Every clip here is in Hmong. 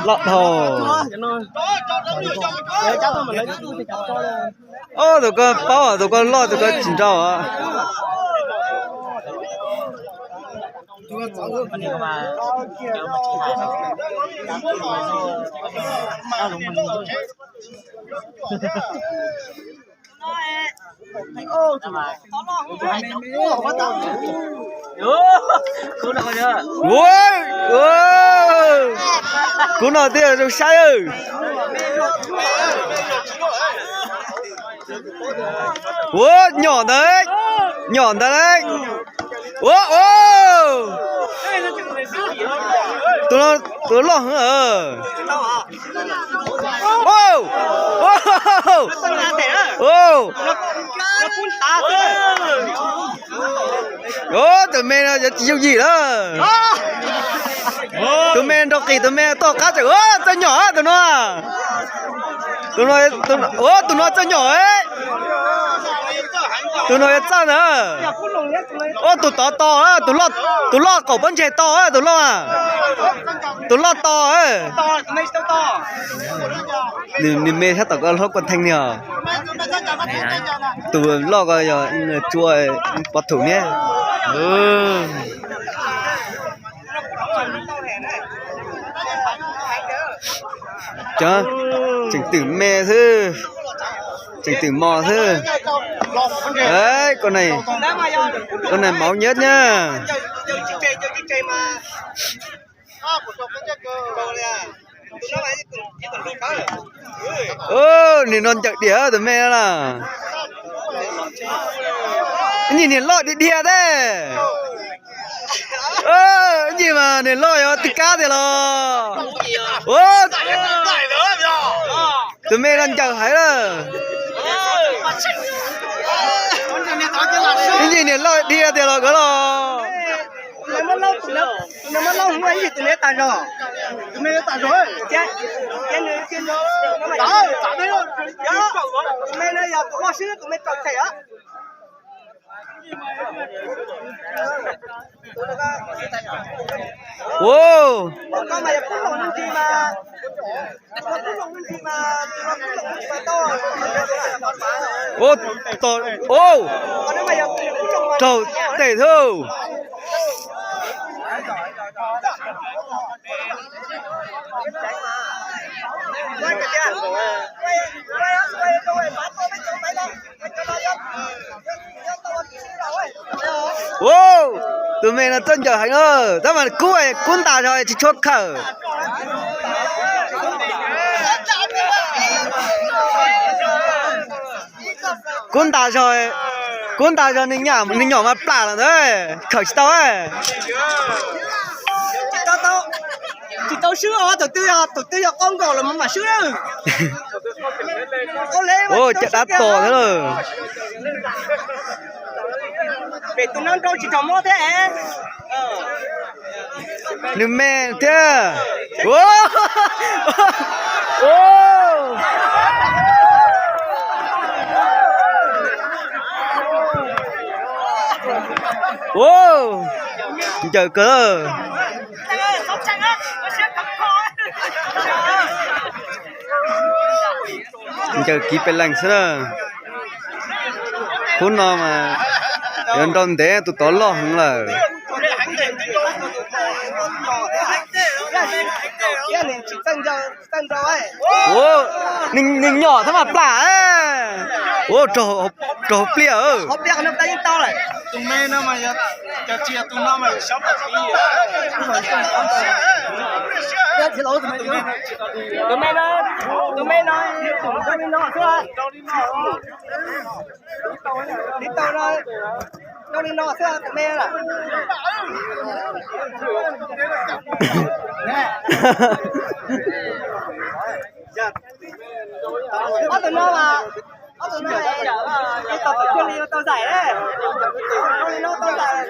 Loj dhau. Ob tug ko paub, tug ko loj, tug ko tsis nrau. Kuv no twb zoo saib. Ua nyom ntawd, nyom ntawd lauj. Ua, ua, tus loj heev. Tus me no yuav tsis yooj yim lawm. Tus me nrog qis, tus me toj qab tseem, ua txawj nyom tus no. Tus no, ua tus no txawj nyom. Tus no yuav txawj ntag. Ua tus tod to, tus loj qaum pob ntseg to, tus loj, tus loj to. Nws me sab tom ko hlob kua theej ni os. Tus loj ko yog tsua pov thum niab. Cov tseem twm me xwb, tseem twm mos xwb. Koj ne mauv nyab nyab. Nim no ncaws diam tus me no na. Ib ncig niag loj dhia dhia teb. Ib ncig mas niag loj yog twb kab tiag los. Tus me no ncaws heev lawm. Ib ncig niag loj dhia tiag los kov los. Ua, ua, raug tes thawj. Ua, tus me no txawj ncaws heev na, tab mas kub, kub ntas zog tsis tshua khawm. Kub ntas zog, kub ntas zog nws nyom mas plam lawm ntawd, khawm tsis tau. Tsis tau swb os, tus twg yog qaub nkaus los mas mam swb. Ua, caj dab tos thiab lawm. Pem tus no nrau tsis raug mob thiab. Nws me thiab. Ua, ncaws kawg. Ncaws kiv pes leeg xwb na. Khub no mas yuav nrau ntev, tus tod loj heev lawm. Ua, nws nyom thiab mas plam. Ua, raug pliaj. Tus me no, tus me no, li no xwb, tus me na. Ob tug no mas, ob tug no, ib tug tau cuag li tau zais, li no tau zais.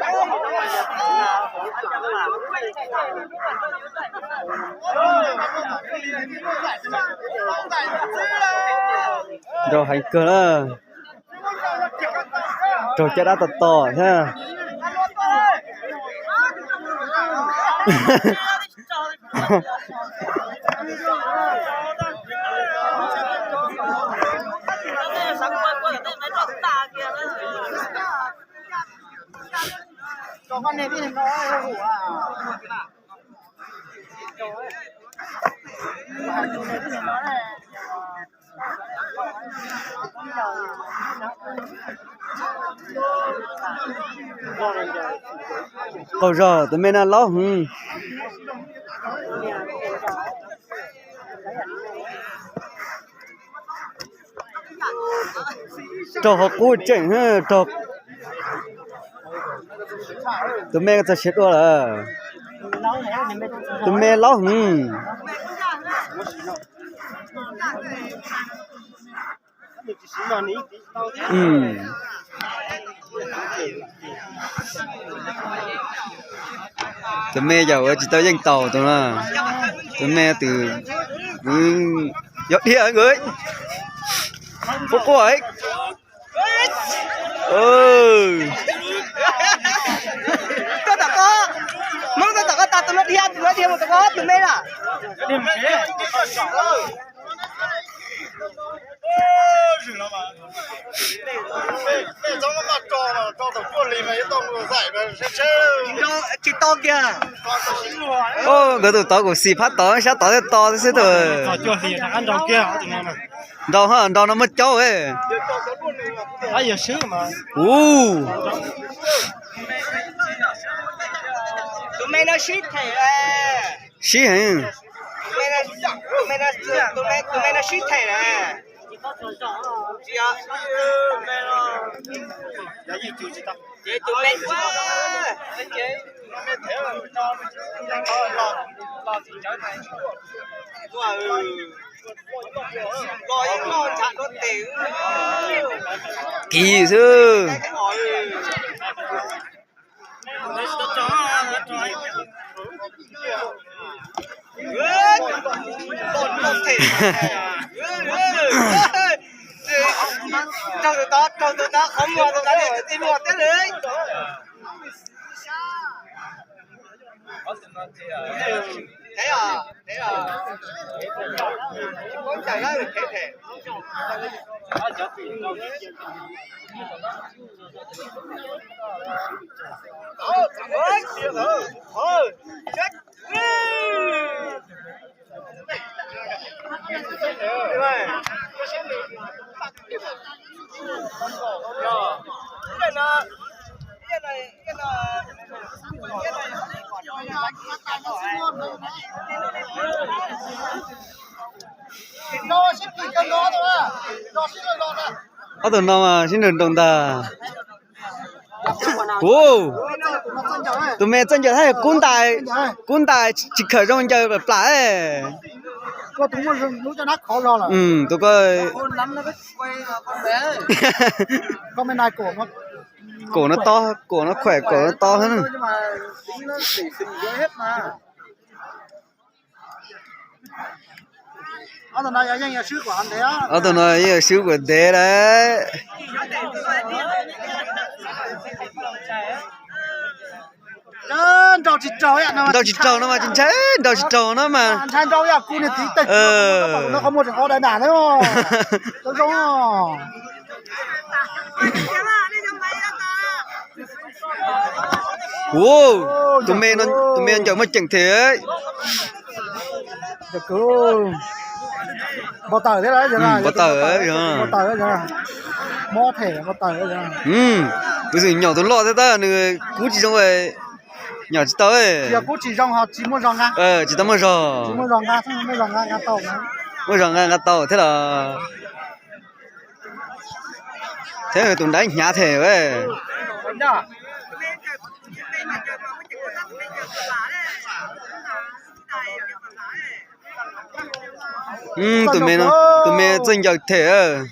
Nrau heev kawg na. Raug caj dab tos tos thiab. Qaug zog, tus me no laub heev. Raug qhov qub tseem, raug. Tus me txog siav dua lawm. Tus me laub heev. Tus me yog ua tsis tau yeej taus tus no. Tus me tus, yog dhia nkawd. Quaj quaj. Tuaj tom koj, Hmoob tuaj tom koj tas tus no dhia, tus no dhia mus tom koj tus me na. Tsis tau kiag. Nkawd tus tod kuv xis phab tod sab tod thiaj to xwb tus. Nraus ha, nraus no muaj caub. Ub. Tus me no sib them. Sib heev. Tus me no sib them na. Ces tus me los yeej noj ntshav dua tes. Kiv xwb. Raug tus tod, raug tus tod, qhov muag tus tod, tus tij muag tiag li. Ob tug no mas sib nrug nraus ntag. Tus me txawj ncaws thiab, kub ntais, kub ntais tsis khawm zoo ncaws plam plam. Tus ko kaum no to, kaum no khuam, kaum no to thiab. Ob tug no yeej swb kuv ntev lawm. Nraus tsis raug no mas tsis ntshai, nraus tsis raug no mas. Ua, tus me, tus me ncaws muaj ceem thiab. Npau taws thiab, npau taws. Mob them npau taws. Tus xwm nyaum tus loj thiab tab nws kub tsis zoo, nyaum tsis tau. Kub tsis zoo, tsis tau muaj zog. Muaj zog nqa, muaj zog nqa nqa tau thiab los. Thiab tus nrad hnyav them. Tus me, tus me txawj ncaws them.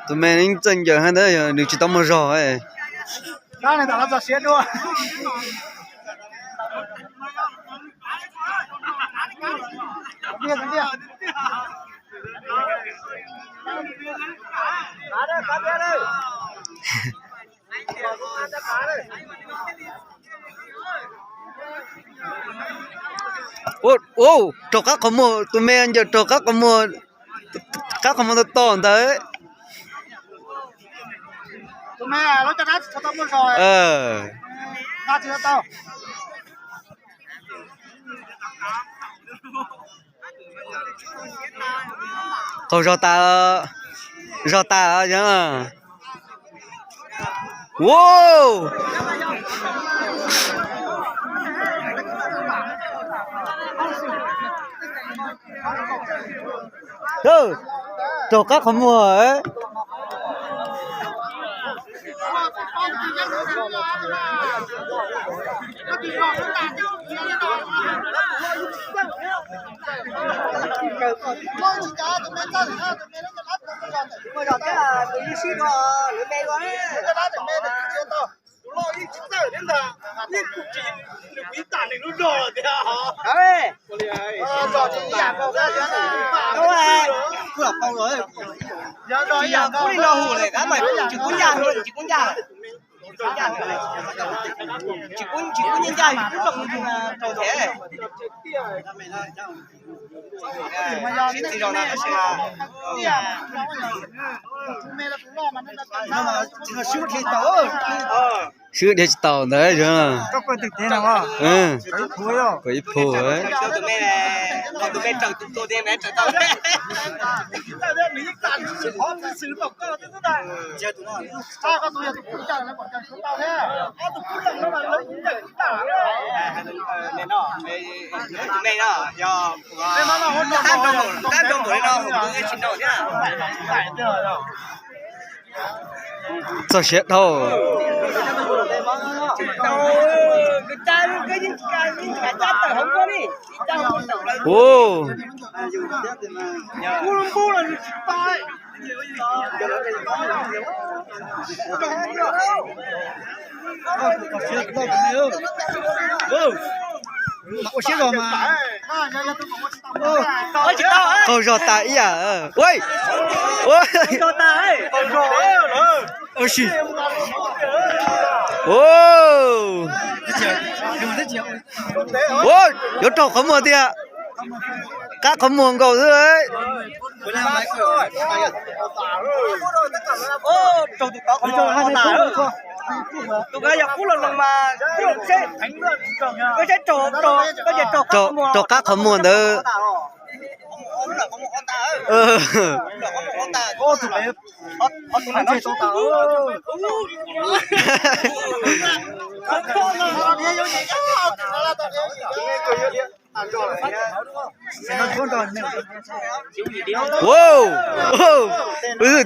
Tus me yeej txawj ncaws hab tab yog nws tsis tau muaj zog. Ua, raug qab qhov muag, tus me ncaws raug qab qhov muag, qab qhov muag tau tom ntawd. Qaug zog tas, zog tas. Wow! Raug qab qhov muag. Tsis yog kub li no hu li, tsis kub ncaj, tsis kub ncaj. Tsis kub, tsis kub ncaj ncaj, kub looj rau thiab. Sib txiv zog no tab sis mas sib dhia tsis tau ntawd. Kaum ib phu. Txog siav dhau. Ua, ua siab zog mas. Qaug zog tas ib yam. Ua, yuav raug qhov muag tiag. Qab qhov muag nkaus xwb. Raug qab qhov muag ntawd.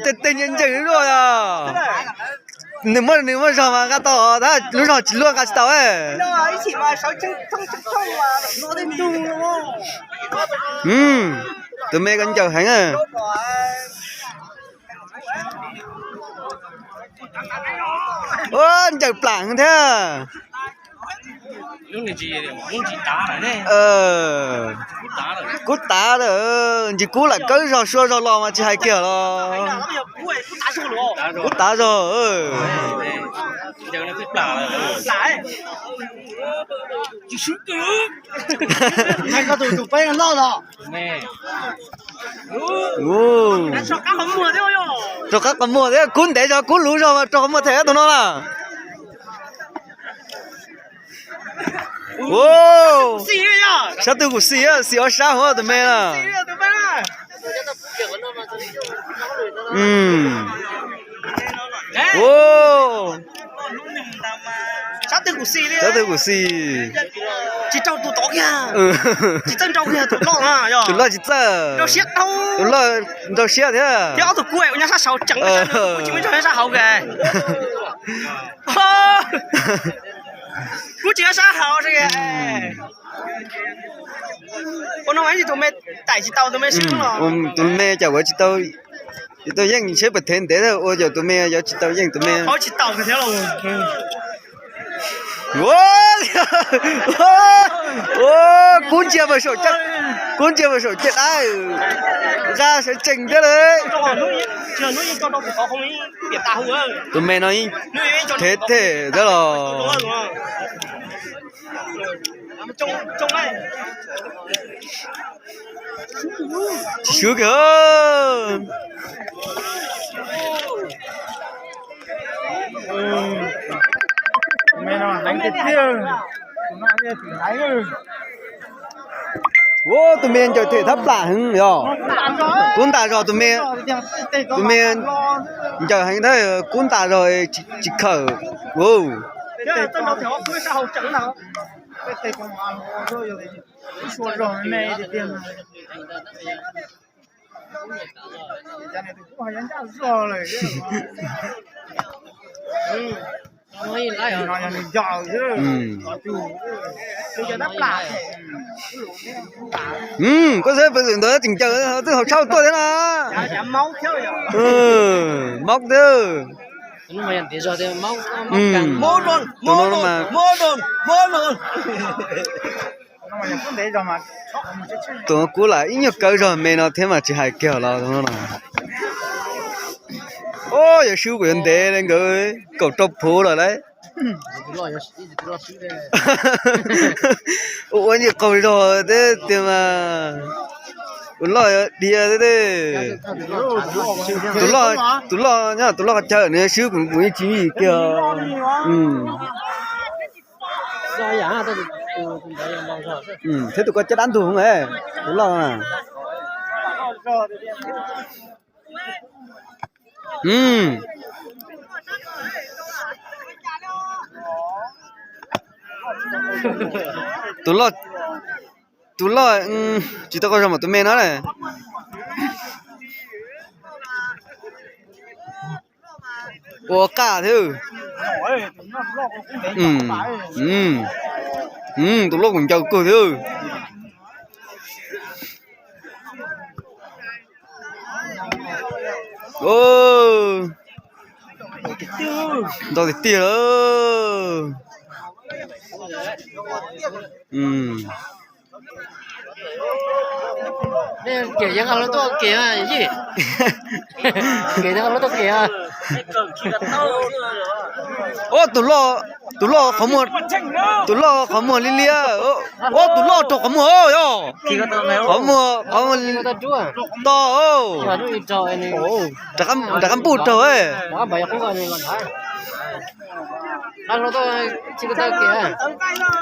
Tej, tej nce nce luaj. Nws muab, nws muab zog mas nqa tau, tab lub zog tsis luaj nqa tsis tau. Tus me ko ncaws heev. Ncaws plam thiab. Kub tav lawm, ntsis kub lam kawb zog sua zog los mas tsis hais kiag los. Kub tav zog. Raug qab qhov muag thiab, kub ntev zog kub luv zog mas raug qhov muag them tus no lawm. Sab twg kuj xis, xis ob sab hauv tus me na. Sab twg kuj xis. Tsis raug tus tod kiag. Tsis txawj nrau kiag tus loj na, tus loj tsis txawj. Tus loj nrau siab thiab. Thiab ob tug kub ua nyob sab saud tseem, kub tsis muaj nyob sab hauv. Kub tsis nyob sab hauv. Ua no tus me caum ua tsis tau, tsis tau yeej, seb puas them ntev, ua caum tus me yuav tsis tau yeej tus me. Kub ntsia mas saum, kub ntsia mas saum caj dab, nqa sawv tsees thiab lawm. Tus me no yeej them them thiab los. Tsis swb kiag. Ua tus me ncaws them thab plam heev yog. Kub ntas zog tus me, tus me ncaws heev thiab kub ntas zog tsis khawm. Koj saib pes ntawd tseem ncaws twb haus tshauj tuaj thiab na. Mob thiab. Tus kub lam ib nyuag kawg zog me no thiab mas tsis hais kiag los no. Ua yog swb kuj yuav ntev li nkawd kaum rau phuv lawm lauj. Ua ua ntsis qaug zog thiab tiag mas ua loj dhia thiab. Tus loj, tus loj nyob tus loj qhov chaw nws swb kuv yeej tsis yim kiag. Thiab tus ko caj dab ntug, tus loj. Tus loj, tus loj tsis tau qaug zog mas tus me no na. Ua qaj thiab. Tus loj kuj ncaws kawg thiab. Ntau tiag tiag lawm. Kem yeej nqa hlo tuaj kem, kem nqa hlo tuaj kem. Tus loj, tus loj qhov muag, tus loj qhov muag liab liab. Tus loj raug qhov muag yog. Qhov muag, qhov muag to. Rov qab npuj raug.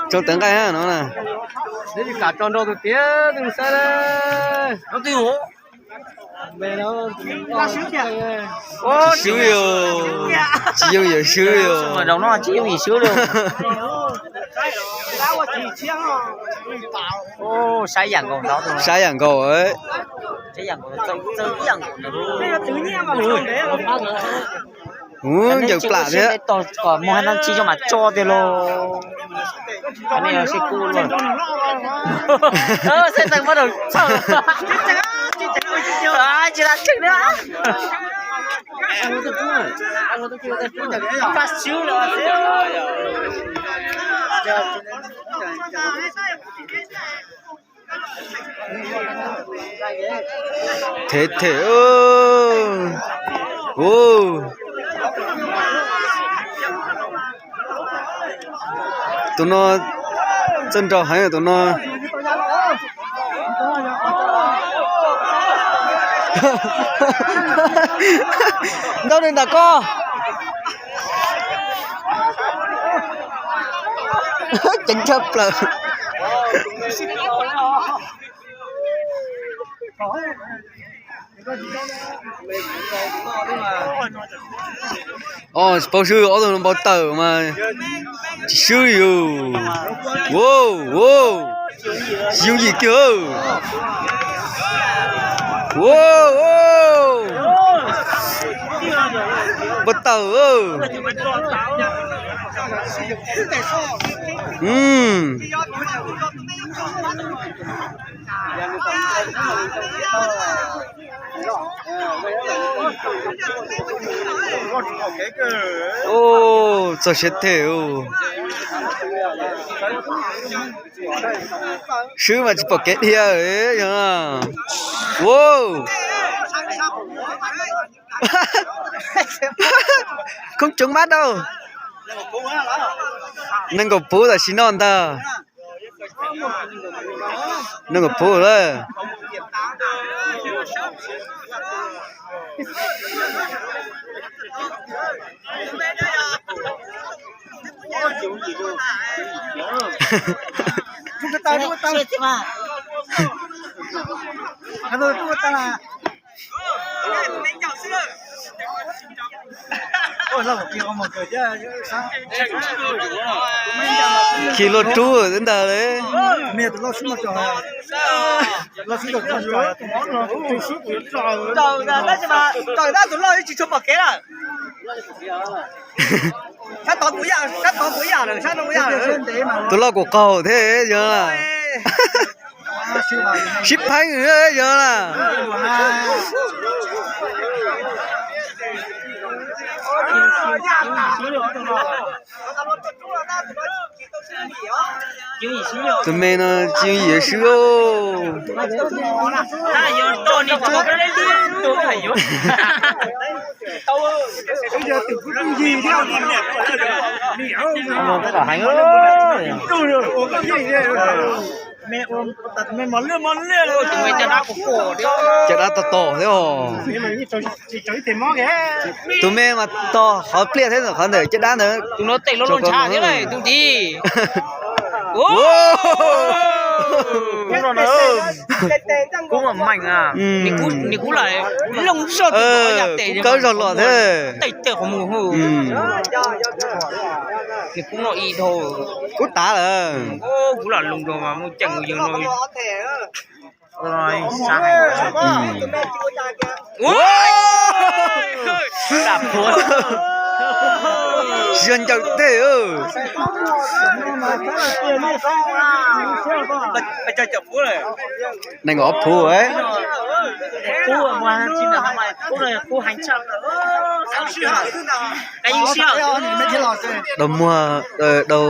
Tsaug tawv nqaij no na. Tsis swb li, tsis yooj yim swb li. Saib yam nkaus. Ub, ncaws plam thiab. Kom muaj hab tab tsi zoo mas tso tiag lauj. Seb teej muab rau txhawj. Tsis tas tseeb li. Kaj siab lawm. Them them. Tus no txawj nraug heev tus no. Ntau li ntawm koj. Ceev tshaj plaws. Os, paub swb ob tug no npau taws mas tsis swb li. Wow, wow, tsis yooj yim kiag. Wow, wow, npau taws. Txog siab them. Swb mas tsis pom kev dhia. Wow. Khoob tsoov mab rau. Nees nkaum puv tam sim no ntag. Nees nkaum phuv lawm. Khi luaj rub ntag li. Tus loj kuj qaug thiab yog na. Sib pheeb yog na. Tus me no tsis yooj yim swb. Caj dab tos tos thiab os. Tus me mas tos qhov pliaj thiab qhov ntawm caj dab ntawd. Tus no tes loj loj ntshav thiab tus tij. Kub mas meem, nws kub lawm, looj zog tus yam tes, kub kawg zog los thiab. Tes tes qhov mus hu. Nws kub no ib dhau. Kub tas lawm. Kub lam looj zog mas mus ceem yus no. Yog ncawm teg. Nees nkaum ob phuv. Dau muag, dau.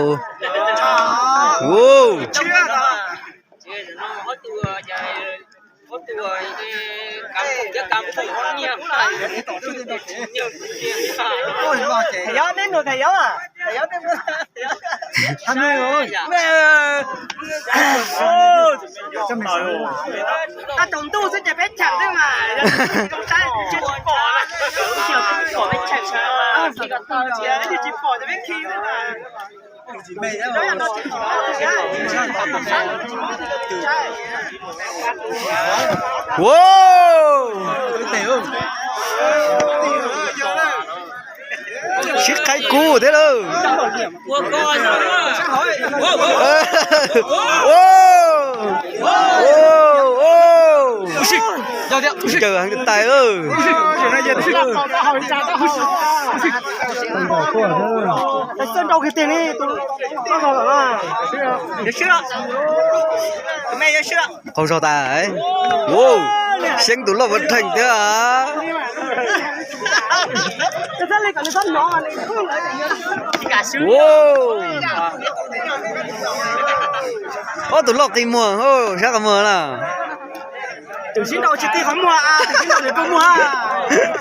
Thầy giáo nếp nụ thầy giáo à? Thầy giáo nếp nụ. Tao trồng tu xí trời peb chặng thế mà. Không sai, chưa chịu bỏ. Chưa chịu bỏ peb chặng. Thì còn tao chia, chưa chịu bỏ thì peb khi thế mà. Wow! Sib qhaib kub thiab lawm. Ncaws heev tais lawm. Qaug zog tas. Xyeeb tus loj ua theem thiab. Ob tug loj qi muag, sab qhov muag na. Tus sib nraus tsis qi qhov muag, tus sib nraus nws qi muag.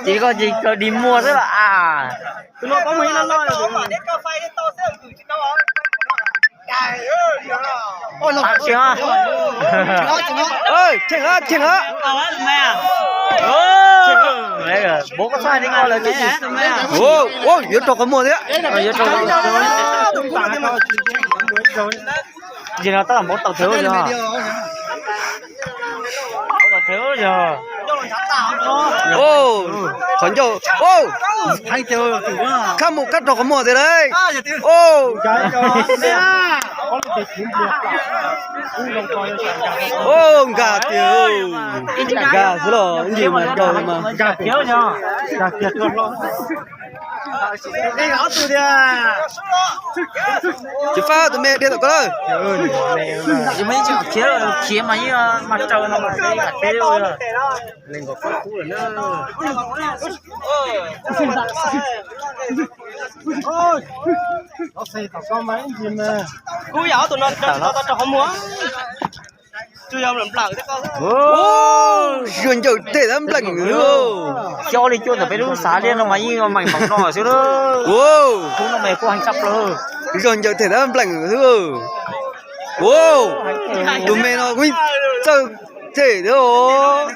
Ces koj ces kawg dig muag xwb as. Tus no paub muag ib loj loj. Cheem, cheem. Yuav rau qhov muag thiab. Ces no tab tom npaum tau thwv yog. Qhov ncauj, khab mus kab rau qhov muag tiag lauj. Nkag tiag, nkag xwb los ib ntsis mas nkaus mas. Tsis fab, tus me dhia tom koj lawm. Khiav mas yeej mas raws no mas. Kuv yam ob tug no tsis tau rau qhov muag. Tsuas yog nplawm nplawm thiab koj. Zuag ncauj tej tab npleem xwb. Xyov li cuaj ntawm peb lub xav liaj no mas yeej meem npaum no xwb. Kuv no mas kuj heev tshaj plaws. Zuag ncauj tej tab npleem xwb. Wow, tus me no kuj txawj cem thiab os.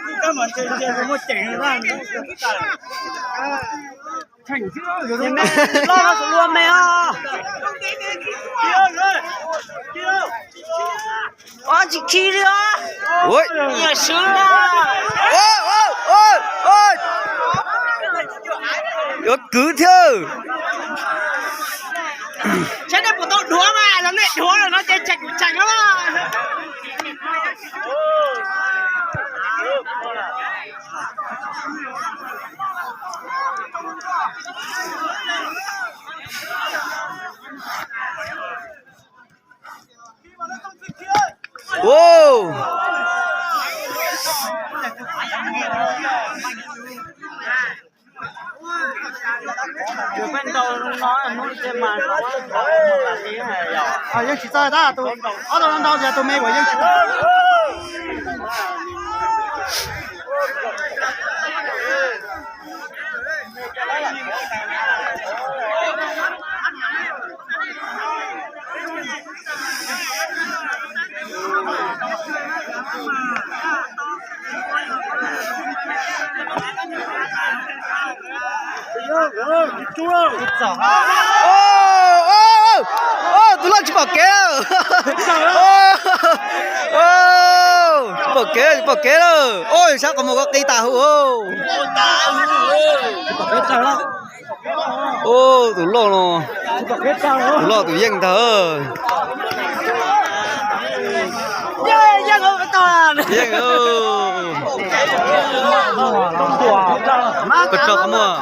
Ua tsis khi li os. Ua, nyiam swv. Ua, ua, ua, ua. Yuav kwv thiab. Saib nej puas tau dhuav mas, los nej dhuav los no ces tseem tseem lawm. Wow. Yeej tsis txawj tab, tus ob tug ntau ntau ces tus me uas yeej tsis txawj. Tus loj tsis pom kev lawm. Tsis pom kev, tsis pom kev lawm. Oj, sab qhov muag koj qi tas huv. Tus loj no, tus loj tus yeej ntag. Yeej, koj tso qhov muag.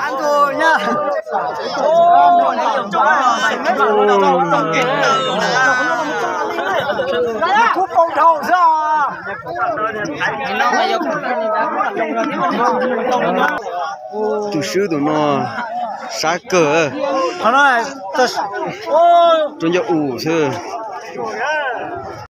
Tus swb tus no sab kawg, rau ncauj um xwb.